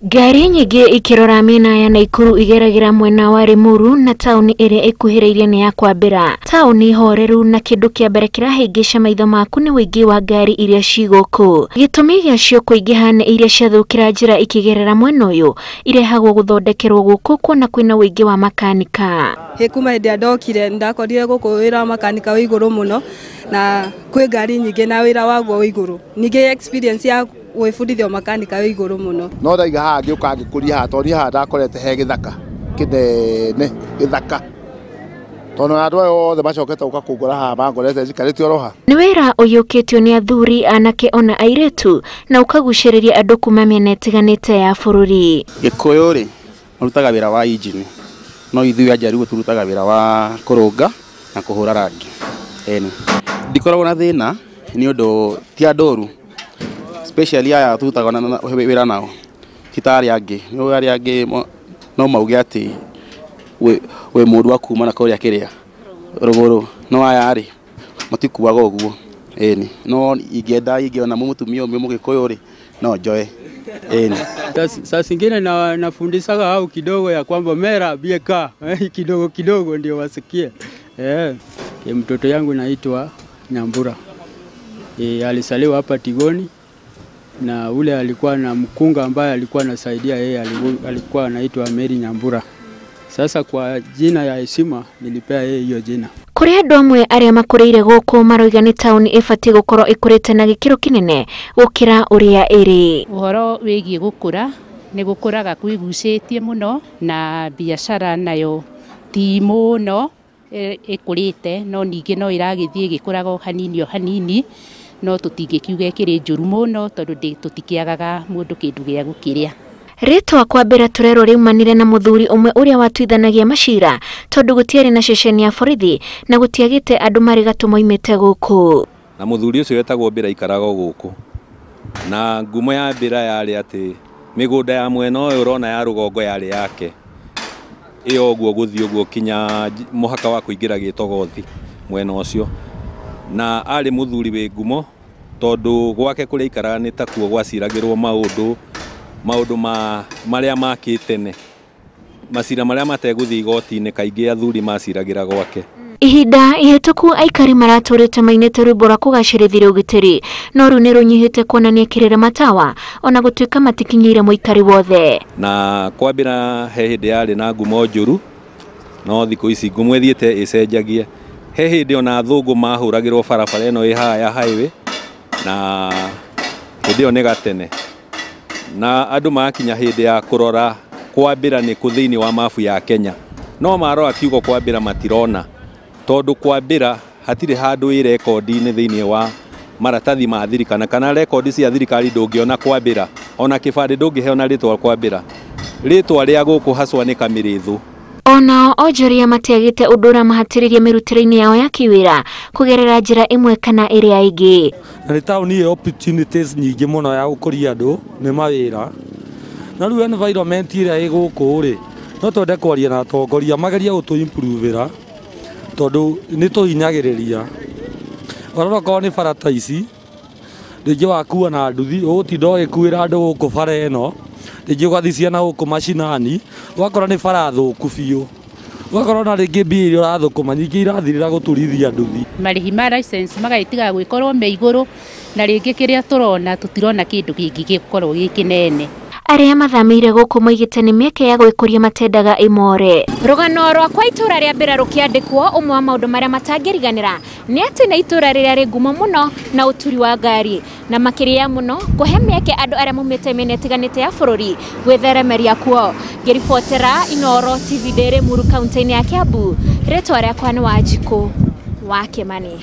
Ngari nyingĩ ikĩrora mĩena ya Naikuru igeragĩra mwena wa Limuru na taũni ĩrĩa ĩkuhĩrĩirie nĩ ya Kwambĩra. Taũni horeru na kĩndũ kĩa mbere kĩrahĩngĩca maitho maku nĩ ũingĩ wa ngari iria ci gũkũ. Gĩtũmi gĩacio kũingĩha nĩ iria ciathũkĩra njĩra ikĩgerera mwena ũyũ irehagwo gũthondekerwo gũkũ kuona kwĩna ũingĩ wa makanika. Hĩ kuma hĩndĩ ĩrĩa ndokire ndakorire gũkũ wĩra wa makanika wĩ igũrũ mũno na kwĩ ngari nyingĩ na wĩra waguo wĩ igũrũ. Ningĩ experience ya gwĩbundithia makanika wĩ igũrũ mũno. No ndaiga haha ngĩũka ngĩkũria haha tondũ niĩ haha ndakorete he gĩthaka kĩnene gĩthaka tondũ andũ aya othe macokete gũka kũngora haha mangorete njikarĩte oro haha. Nĩ wĩra ũiyũkĩtio nĩ athuri anake ona airĩtu na ũkagucĩrĩria andũ kuma mĩena ĩtiganĩte ya bũrũri. Gĩkũyũ rĩ marutaga wĩra wa injini no ithuĩ Ajaruo turutaga wĩra wa kũrũnga na kũhũra rangi. Ĩni ndikoragwo na thĩna nĩ ũndũ ti andũ oru, especially aya turutaga wĩra nao ti ta arĩa angĩ. Nĩ arĩa angĩ no mauge atĩ wĩ mũndũ wa kuma na kũrĩa kĩrĩa rũgũrũ, no aya rĩ matikuaga ũguo. Ĩni no ingĩenda ingĩona mũtumia ũmwe mũgĩkũyũ rĩ no njoe. Ĩni saa zingine nafundishaga au kidogo ya kwamba mera bieka kidogo kidogo ndio wasikie. Mtoto yangu naitwa Nyambura. Alisaliwa hapa Tigoni na ule alikuwa na mkunga ambaye alikuwa anasaidia yeye alikuwa anaitwa Mary Nyambura. Sasa kwa jina ya heshima nilipea yeye hiyo jina. Kũrĩ andũ amwe arĩa makũrĩire gũkũ maroiga nĩ taũni ĩbatiĩ gũkorwo ĩkũrĩte na gĩkĩro kĩnene gũkĩra ũrĩa ĩrĩ. Ũhoro wĩgiĩ gũkũra nĩ gũkũraga kwĩgucĩtie mũno na biacara nayo ti mũno ĩkũrĩte no ningĩ no ĩragĩthiĩ ĩgĩkũraga o hanini o hanini no tũtingĩkiuga ĩkĩrĩ njũru mũno tondũ tũtikĩagaga mũndũ kĩndũ gĩa gũkĩrĩa. Rĩtwa Kwambĩra tũrerwo rĩumanire na mũthuri ũmwe ũrĩa watuithanagia macira tondũ gũtiarĩ na ceceni ya borithi na gũtiagĩte andũ marĩ gatũ moimĩte gũkũ. Na mũthuri ũcio wetagwo Mbĩra aikaraga gũkũ na ngumo ya Mbĩra yarĩ atĩ mĩgũnda ya mwena ũyũ ũrona ya rũgongo yarĩ yake ĩyo ũguo gũthiĩ ũguo kinya mũhaka wa kũingĩra Gĩtogothi mwena ũcio, na arĩ mũthuri wĩ ngumo tondũ gwake kũrĩa aikaraga nĩ takuo gwaciragĩrwo maũndũ marĩa makĩtene macira marĩa mategũthiĩ igoti-inĩ kaingĩ athuri maciragĩra gwake. Ihinda ihĩtũku aikari maratũrĩte mainĩte rwĩmbo rwa kũgacĩrithia ũgitĩri no rĩu nĩ rũnyihĩte kuonania kĩrĩra matawa ona gũtuĩka matikinyĩire mũikari wothe. Na Kwambĩra he hĩndĩ yarĩ na ngumo njũru no thikũ ici ngumo ĩthiĩte ĩcenjagie. He hĩndĩ ona athũngũ mahũragĩrwo barabara ĩno ĩ haha ya highway na hĩndĩ ĩyo nĩ gatene na andũ makinya hĩndĩ ya kũrora Kwambĩra nĩ kũ thĩinĩ wa mabu ya Kenya no marora kiugo Kwambĩra matirona tondũ Kwambĩra hatirĩ handũ ĩ rekondi-inĩ thĩinĩ wa maratathi ma thirikari kana rekondi cia thirikari ndũngĩona Kwambĩra ona kĩbandĩ ndũngĩheo na rĩtwa Kwambĩra. Rĩtwa rĩa gũkũ haswa nĩ Kamĩrĩthũ. Onao onjoria matiagĩte ũndũ ũramahatĩrĩria mĩrutĩre-inĩ yao ya kĩwĩra kũgerera njĩra ĩmwe kana ĩrĩa ĩngĩ. Na nĩ taũni ĩ opportunities nyingĩ mũno ya gũkũria andũ nĩ mawĩra na rĩu environment ĩrĩa ĩ gũkũ rĩ no twende kwaria na atongoria magerie gũtũ improve tondũ nĩ tũhinyagĩrĩria. Warora okorwo nĩ bara ta ici rĩngĩ wakua na nduthi ũgũtinda ũgĩkuĩra andũ gũkũ bara ĩno rĩngĩ ũgathiĩ ciana gũkũ macinani ũgakora nĩ bara thũku biũ ũgakora ona rĩngĩ mbia iria ũrathũkũma nyingĩ irathirĩra gũturithia nduthi. Marĩhi ma license magagĩtiga gwĩkorwo me igũrũ na rĩngĩ kĩrĩa tũrona tũtirona kĩndũ kĩngĩgĩkorwo gĩ kĩnene. Arĩa mathamĩire gũkũ moigĩte nĩ mĩeke ya gwĩkũria matendaga ĩmore. Rũgano rwa kwa itũra rĩa Mbĩra rũkĩandĩkwo ũmwe wa maũndũ marĩa matangĩriganĩra nĩ atĩ nĩ itũra rĩrĩa rĩ ngumo mũno na ũturi wa ngari na makĩria mũno kũhe mĩeke andũ arĩa maumĩte mĩena ĩtiganĩte ya bũrũri gwĩtheremeria kuo. Ngĩribotera Inooro TV ndĩ Limuru kaunti-inĩ ya Kiambu, rĩtwa rĩakwa nĩ Wanjikũ wa Kĩmani.